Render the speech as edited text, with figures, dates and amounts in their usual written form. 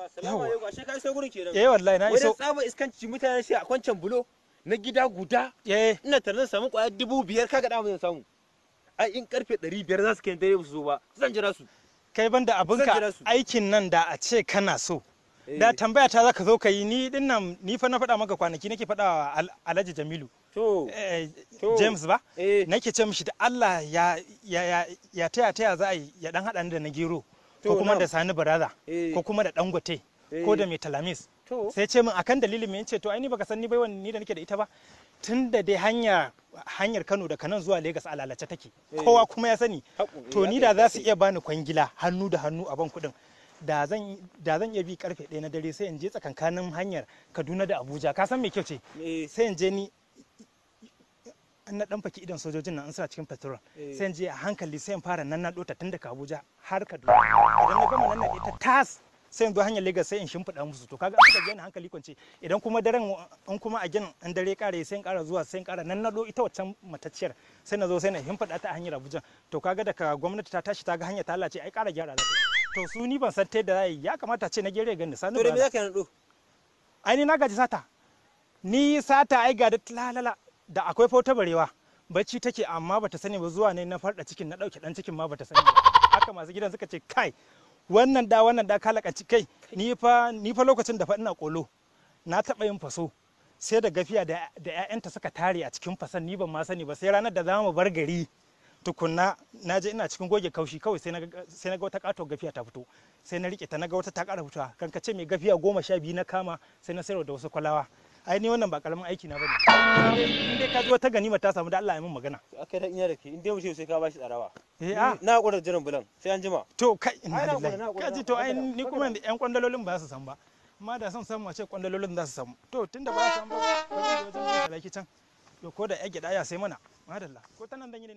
Yawwa, salamu alaikum. Ashe ka iso gurin kenan. Eh wallahi na Wai dan iso. tsaba iskanci mutane sai a kwancan bulo na gida guda. Eh. Ina tare zan samu kwaya 5,000, kaga da zan samu. Ai in karfe 500 za su kai dare ba su zo ba. Zan jira su. Kai banda Zan abinka jira su. aikin nan da a ce kana so. Da tambaya ta zaka zo ka yi ni din nan, ni fa na faɗa maka kwanaki nake faɗa wa Alhaji Jamilu. To. Eh, To. James ba? Eh. Nake ce mishi da Allah ya ya ya ya taya za a yi ya dan haɗa ni da na gero ko To, kuma na'am. da Sani Baraza Eh. ko kuma da Dangote ko Eh. da mai Talamis. To. Sai ce min akan dalilin me, yace to ai ni baka san ni bai wani ni da nake da ita ba. Tun da dai hanyar Kano da Kanan zuwa Lagos a lalace take. Eh. Kowa kuma ya sani. Haƙu, eh, To ni haka da za yake. su iya bani kwangila hannu da hannu a ban kuɗin. Da zan iya bi karfe 1 na dare sai in je tsakankanin hanyar Kaduna da Abuja. Ka san me kyau ce? Eh. Sai in je ni in na dan faki idan sojojin nan in suna cikin patrol, Eh. sai in je a hankali sai in fara nan na ta tun daga Abuja har Kaduna. Idan na gama nan na ta tas, sai in zo hanyar Lagos sai in shimfiɗa musu. To kaga an suka ni hankali kwance. Idan kuma daren in kuma a gin in dare kare, sai in ƙara zuwa sai in ƙara nan naɗo ita waccan matacciyar, sai na zo sai na shimfiɗa ta a hanyar Abuja. To kaga daga gwamnati ta tashi ta ga hanyar ta lalace, ai ƙara gyara za ta yi. To su ni ban san ta yadda za a yi, ya kamata ce na gere gani Sani To da me Bala. zaka yi naɗo? Ai ni na gaji sata, ni sata ai ga da lalala da akwai fauta barewa bacci take amma bata sani ba. Zuwa ne na farda cikin, na dauke dan cikin ma bata sani ba. Haka masu gidan suka ce kai wannan da kalakanci kai. Ni fa lokacin da fa ina kolo na taba yin faso, sai da gafiya da ƴaƴanta suka tare a cikin fasan, ni ban ma sani ba sai ranar da za mu bar gari tukunna. Na je ina cikin goge kaushi kawai sai na ga wata katon gafiya ta fito, sai na rike ta, na ga wata ta ƙara fitowa. Kan ka ce mai gafiya 12 na kama, sai na sayarwa da wasu kwalawa. Ai ni wannan ba karamin aiki na bane. In dai ka ji wata ganima ta samu, da Allah ya min magana. Aka dan iya da ke in dai mutum sai ka bashi tsarawa. Eh, a. Na hakura da jiran bulan sai an jima. To kai, inna Ai, na hakura, lillahi. na hakura, Ka ji na to ai hakura. ni kuma yan kwandalolin ba su san ba, amma da son samu a ce kwandalolin za su samu. To tunda ba su samu ba, bari in je wajen mai salaki can. To ko da ya gyaɗa ya sai mana madalla ko ta nan dan yi ne.